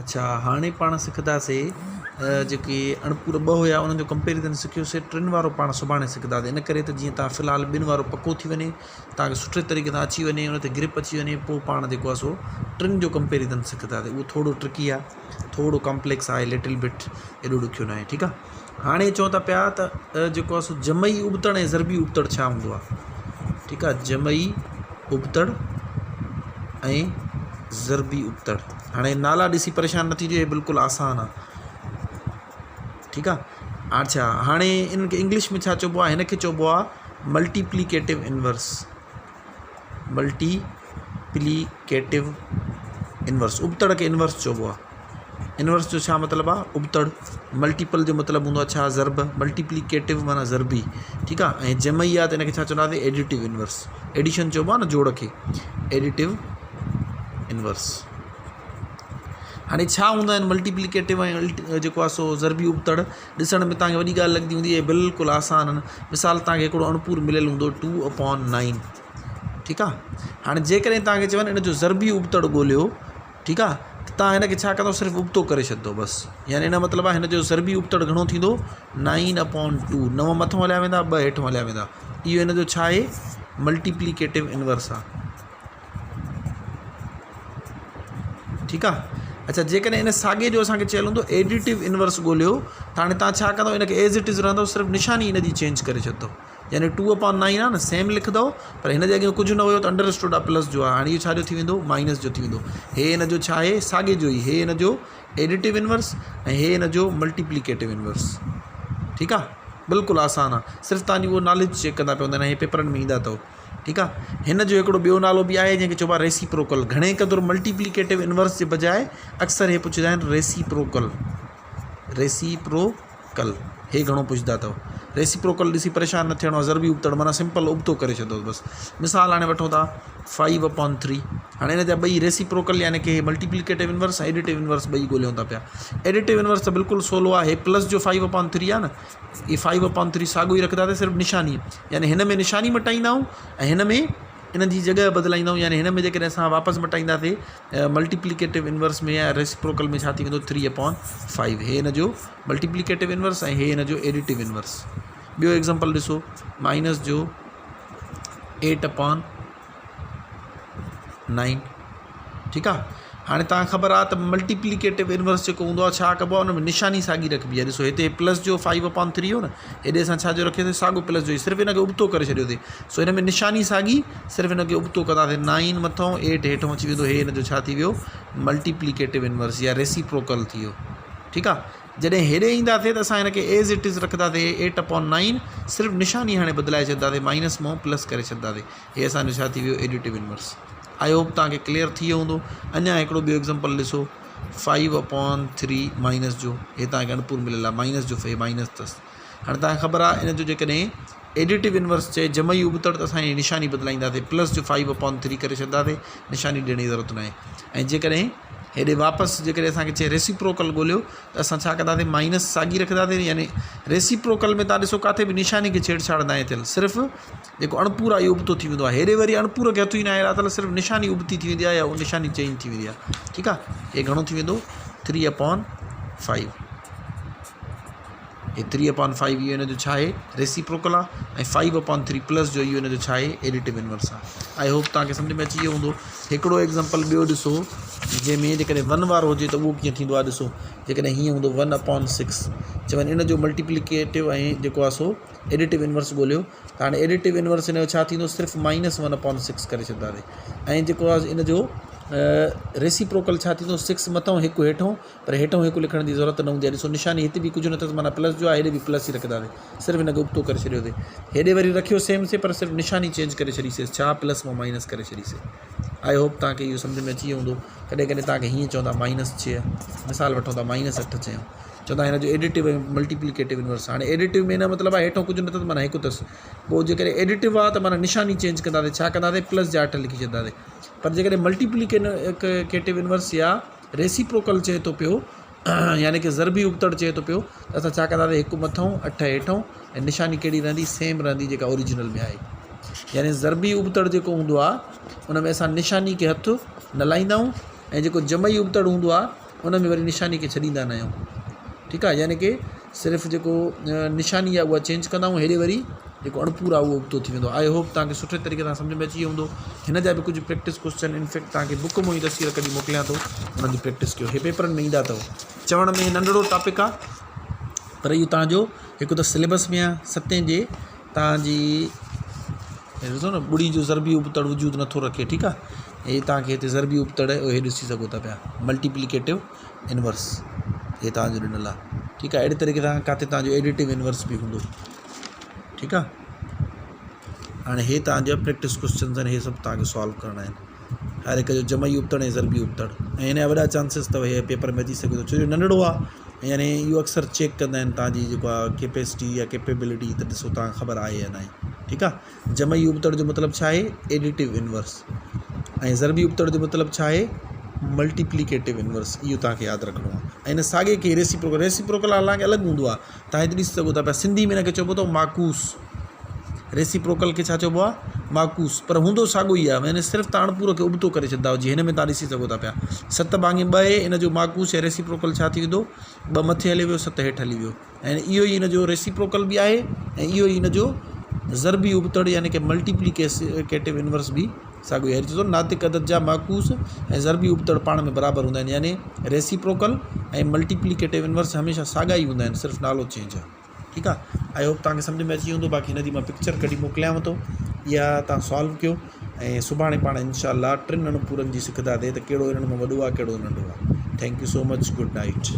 اڇا هاڻي پاڻ سکنداسي جيڪي اڻپور ٻه هيا انهن جو ڪمپيريزن سکيوسي ٽن وارو پاڻ سڀاڻي سکنداسي ان ڪري ته جيئن تان في الحال ٻن وارو پڪو ٿي وڃي تانکي سٺي طريقي سان اچي وڃي ان تي گرپ اچي وڃي پوء پاڻ جيڪو آهي سو ٽن جو ڪمپيريزن سکنداسي اهو ٿورو ٽرڪي آهي ٿورو ڪامپليڪس آهي لٽل بٽ ايڏو ڏکيو ناهي ٺيڪ آهي هاڻي چون ٿا پيا ته جيڪو آهي سو جمعي ابتڙ ۽ ضربي ابتڙ ڇا هوندو آهي ٺيڪ آهي جمعي ابتڙ ۽ ضربي ابتڙ هاڻي نالا ڏسي پريشان نه ٿجو هي بلڪل آسان آهي ٺيڪ آهي اڇا هاڻي ان کي انگلش ۾ ڇا چئبو آهي هن کي چئبو آهي ملٽيپليڪيٽو انورس ملٽي پليڪيٽو انورس ابتڙ کي انورس چئبو آهي انورس جو ڇا مطلب آهي ابتڙ ملٽيپل جو مطلب هوندو آهي ڇا ضرب ملٽيپليڪيٽو معنيٰ ضربي ٺيڪ آهي ۽ جمعي آهي ته ان کي ڇا چونداسين ايڊيٽو انورس ايڊيشن چئبو آهي نه جوڙ کي ايڊيٽو انورس هاڻي ڇا هوندا آهن ملٽيپليڪيٽو ۽ جيڪو آهي سو ضربي ابتڙ ڏسڻ ۾ توهان کي وڏي ڳالهه لڳندي هوندي اهي بلڪل آسان آهن مثال توهان کي هڪڙو اڻپور مليل هوندو ٽو اپان نائن ٺيڪ آهي هاڻي جيڪڏهن توهان کي چون ان جو ضربي ابتڙ ڳوليو ٺيڪ آهي ته توهان هن کي ڇا ڪندو صرف ابتو ڪري ڇڏندو بس يعني ان جو مطلب آهي هن جو ضربي ابتڙ گهڻو ٿيندو نائن اپان ٽو نو مٿو هليا ويندا ٻه هيٺو هليا ويندا اهو هن جو ڇا آهي ملٽيپليڪيٽو انورس آهي ٺيڪ آ اڇا جيڪڏهن ان ساڳي جو اسانکي چيل هوندو ايڊيٽو انورس ڳوليو ته هاڻي تان ڇا ڪندو ان کي ايز it is رهندو صرف نشاني ان جي چينج ڪري ڇڏندو يعني ٽو اپان نائن آ نه سيم لکندو پر هن جي اڳيان ڪجهه نه هيو ته انڊر اسٽوڊ آ پلس جو آ هاڻي اهو ڇا جو ٿي ويندو مائنس جو ٿي ويندو هي ان جو ڇا آهي ساڳي جو ئي هي ان جو ايڊيٽو انورس ۽ هي ان جو ملٽيپليڪيٽو انورس ٺيڪ آ بلڪل آسان آ صرف تان جي اهو ناليج چيڪ ڪندا پيا هوندا آهن هي پيپرن ۾ ايندا اٿو ٺيڪ آ هن جو هڪڙو ٻيو نالو به آهي جنهن کي چئبو آهي ريسيپروڪل گهڻي قدر ملٽيپليڪيٽو انورس جي بجاء اڪثر هي پڇندا آهن ريسيپروڪل ريسيپروڪل هي گهڻو پڇندا اٿو ريسيپروڪل ڏسي پريشان نه ٿيڻو آهي ضربي ابتڙ معنيٰ سمپل ابتو ڪري ڇڏندو بس مثال هاڻي وٺون ٿا فائيو اپان ٿري هاڻي هن جا ٻئي ريسيپروڪل يعني ڪي ملٽيپليڪيٽو انورس ۽ ايڊيٽو انورس ٻئي ڳوليون ٿا پيا ايڊيٽو انورس ته بلڪل سولو آهي پلس جو فائيو اپان ٿري آهي نه هي فائيو اپان ٿري ساڳيو ئي رکنداسين صرف نشاني يعني هن ۾ نشاني مٽائيندا آهيون ۽ هن ۾ ان جي جڳهه بدلائيندا آهيون يعني هن ۾ جيڪڏهن اسان واپس مٽائينداسين ملٽيپليڪيٽو انورس ۾ يا ريسپروڪل ۾ ڇا ٿي ويندو ٿري اپان فائيو هي هن جو ملٽيپليڪيٽو انورس ۽ هي هن جو ايڊيٽو انورس ٻيو ايگزامپل ڏسو مائنس جو ايٽ اپان نائن ٺيڪ آ هاڻي توهان کي خبر آ ته ملٽيپليڪيٽو انورس جيڪو هوندو آ ڇا ڪبو آ ان ۾ نشاني ساڳي رکبي آ ڏسو هتي پلس جو فائيو اپان ٿري هو نه هيڏي اسان ڇا جو رکيوسي ساڳو پلس جو ئي صرف ان کي ابتو ڪري ڇڏيوسي سو هن ۾ نشاني ساڳي صرف هن کي ابتو ڪنداسي نائن مٿو ايٽ هيٺو اچي ويندو هي هن جو ڇا ٿي ويو ملٽيپليڪيٽو انورس يا ريسيپروڪل ٿي ويو ٺيڪ آ جڏهن هيڏي اينداسي ته اسان هن کي ايز it از رکنداسي ايٽ اپان نائن صرف نشاني هاڻي بدلائي ڇڏنداسي مائنس مون پلس ڪري ڇڏنداسي هي اسان جو ڇا ٿي ويو ايڊيٽو انورس I hope توهان کي ڪليئر ٿي ويو هوندو اڃا هڪڙو ٻيو ايگزامپل ڏسو فائيو اپان ٿري مائنس جو هي توهان کي اڻپور مليل آهي مائنس جو هي مائنس اٿس هاڻي توهان کي خبر آهي ان جو جيڪڏهن ايڊيٽو انورس چئي جمعي ابتڙ ته اسان نشاني بدلائينداسي پلس جو فائيو اپان ٿري ڪري ڇڏنداسي نشاني ڏيڻ جي ضرورت ناهي ۽ جيڪڏهن هيڏي واپس جيڪڏهن اسانکي چئي ريسيپروڪل ڳوليو ته اسان ڇا ڪنداسي مائنس ساڳي رکنداسي يعني ريسيپروڪل ۾ تان ڏسو ڪاٿي به نشاني کي ڇيڙ ڇاڙ ناهي ٿيل صرف جيڪو اڻپورا اهو ابتو ٿي ويندو آهي هيڏي وري اڻپور کي هٿ ئي ناهي لاتل صرف نشاني ابتي ٿي ويندي آهي يا نشاني چينج ٿي ويندي آهي ٺيڪ آهي هي گهڻو ٿي ويندو ٿري اپان فائيو هي ٿري اپان فائيو اهو هن جو ڇا آهي ريسيپروڪل آهي ۽ فائيو اپان ٿري پلس جو اهو هن جو ڇا آهي ايڊيٽو انورس آهي I hope توهان کي سمجھ ۾ اچي ويو هوندو هڪڙو ايگزامپل ٻيو ڏسو جنهن ۾ جيڪڏهن ون وارو هجي ته اهو ڪيئن ٿيندو آهي ڏسو جيڪڏهن هيئن هوندو ون اپان سڪس چون ان جو ملٽيپليڪيٽو ۽ جيڪو آهي سو ايڊيٽو انورس ڳوليو ته هاڻي ايڊيٽو انورس ان جو ڇا ٿيندو صرف مائنس ون اپان سڪس ڪري ڇڏنداسين ۽ جيڪو آهي ان جو ريسيپروڪل ڇا ٿيندو سڪس مٿو هڪ هيٺو پر هيٺئون هڪ لکڻ جي ضرورت نه هوندي آهي. ڏسو نشاني هتي به ڪجهه نه اٿس معنيٰ پلس جو آهي هيڏي به پلس ئي رکنداسين. صرف هن کي ابتو ڪري ڇڏيوسين. هيڏي وري رکيو سيم سي پر صرف نشاني چينج ڪري ڇڏيسيس ڇا پلس مان مائنس ڪري ڇڏيسي. I hope توهان کي اهو سمجهه ۾ اچي ويو هوندو. ڪڏهن ڪڏهن توهان کي هيئن چوندا مائنس ڇهه مثال وٺون ٿا مائنس اٺ چيائون چوندا هن جو ايڊيٽو ۽ ملٽيپليڪيٽو انورس هاڻي ايڊيٽو ۾ هن جو مطلب آهي هيٺئون ڪجهه نه اٿس معنيٰ هڪ اٿس پوء جيڪڏهن ايڊيٽو آهي ته معنيٰ نشاني چينج ڪنداسين ڇا ڪنداسين پلس جا اٺ لکي ڇڏنداسين پر جيڪڏهن ملٽيپليڪيٽو انورس يا ريسيپروڪل چئي ٿو پيو يعني ڪه ضربي ابتڙ چئي ٿو پيو ته اسان ڇا ڪنداسين هڪ مٿئون اٺ هيٺئون ۽ نشاني ڪهڙي رهندي سيم رهندي جيڪا اوريجنل ۾ آهي يعني ضربي ابتڙ جيڪو هوندو آهي ان ۾ اسان نشاني کي هٿ نه لائيندا آهيون ۽ جيڪو جمعي ابتڙ هوندو آهي ان ۾ وري نشاني کي ڇڏيندا نه آهيون ٺيڪ آهي يعني ڪي صرف جيڪو نشاني آهي اها چينج ڪندا آهيون هيڏي وري جيڪو اڻپورو آهي اهو ابتو ٿي ويندو I hope توهان کي سٺي طريقي سان سمجهه ۾ اچي ويو هوندو هن جا به ڪجهه پريڪٽس ڪوشچن انفيڪٽ توهان کي بڪ مان ئي تصوير ڪڍي موڪليان ٿو انهن جي پريڪٽس ڪيو هي پيپرن ۾ ايندا اٿو چوڻ ۾ ننڍڙو ٽاپڪ آهي پر اهو توهان جو هڪ ته سليبس ۾ آهي ستين جي توهان جي ڏسو نه ٻڙي جو ضربي ابتڙ وجود نٿو رکي ٺيڪ آهي هي توهان کي هتي ضربي ابتڙ هي ڏسي سگهو ٿا پيا ملٽيپليڪيٽو انورس هي توهان جو ڏنل آهي ٺيڪ آهي اهڙي طريقي سان ڪاٿي توهان جو ايڊيٽو انورس به هوندو ٺيڪ آهي هاڻي هي توهان جا پريڪٽس ڪوشچنس آهن هي سڀ توهان کي سالو ڪرڻا آهن هر هڪ جو جمعي ابتڙ ۽ ضربي ابتڙ ۽ هن جا وڏا چانسز اٿو هي پيپر ۾ اچي سگهي ٿو ڇو جو ننڍڙو آهي يعني اهو اڪثر چيڪ ڪندا آهن توهان جي جيڪو آهي ڪيپيسٽي يا ڪيپيبلٽي ته ڏسو توهان کي خبر آهي يا ناهي ٺيڪ آهي جمعي ابتڙ جو مطلب ڇا آهي؟ ايڊيٽو انورس ۽ ضربي ابتڙ جو مطلب ڇا آهي؟ ملٽيپليڪيٽو انورس اهو توهان کي ياد رکڻو آهي ۽ ان ساڳي کي ريسيپروڪل ريسيپروڪل حالانڪه الڳ هوندو آهي توهان هتي ڏسي سگهو ٿا پيا سنڌي ۾ هن کي چئبو اٿو معڪوس ريسيپروڪل کي ڇا چئبو آهي معڪوس پر هوندو ساڳو ئي آهي يعني صرف توهان اڻپورو کي ابتو ڪري ڇڏيندا آهيو جيئن هن ۾ توهان ڏسي سگهو ٿا پيا ست ڀاڱي ٻه آهي ان جو معڪوس يا ريسيپروڪل ڇا ٿي ويندو ٻه مٿي هلي ويو ست هيٺ هلي ويو ۽ اهو ئي ان جو ريسيپروڪل به آهي ۽ اهو ئي ان جو ضربي ابتڙ يعني ڪه ملٽيپليڪيٽو انورس به ساڳيو ئي آهي. چئي ٿو ناطق عدد جا معڪوس ۽ ضربي ابتڙ پاڻ ۾ برابر هوندا آهن يعني ريسيپروڪل ۽ ملٽيپليڪيٽو انورس هميشه ساڳا ئي هوندا آهن صرف نالو چينج آهي ٺيڪ آهي I hope توهان کي سمجهه ۾ اچي ويو هوندو باقي هن جي مان پڪچر ڪڍي موڪليانو ٿو اها توهان سالو ڪيو ۽ سڀاڻي پاڻ انشاء الله ٽن اڻپورن جي سکنداسين ته ڪهڙو انهن مان وڏو آهي ڪهڙو ننڍو آهي thank you so much good night.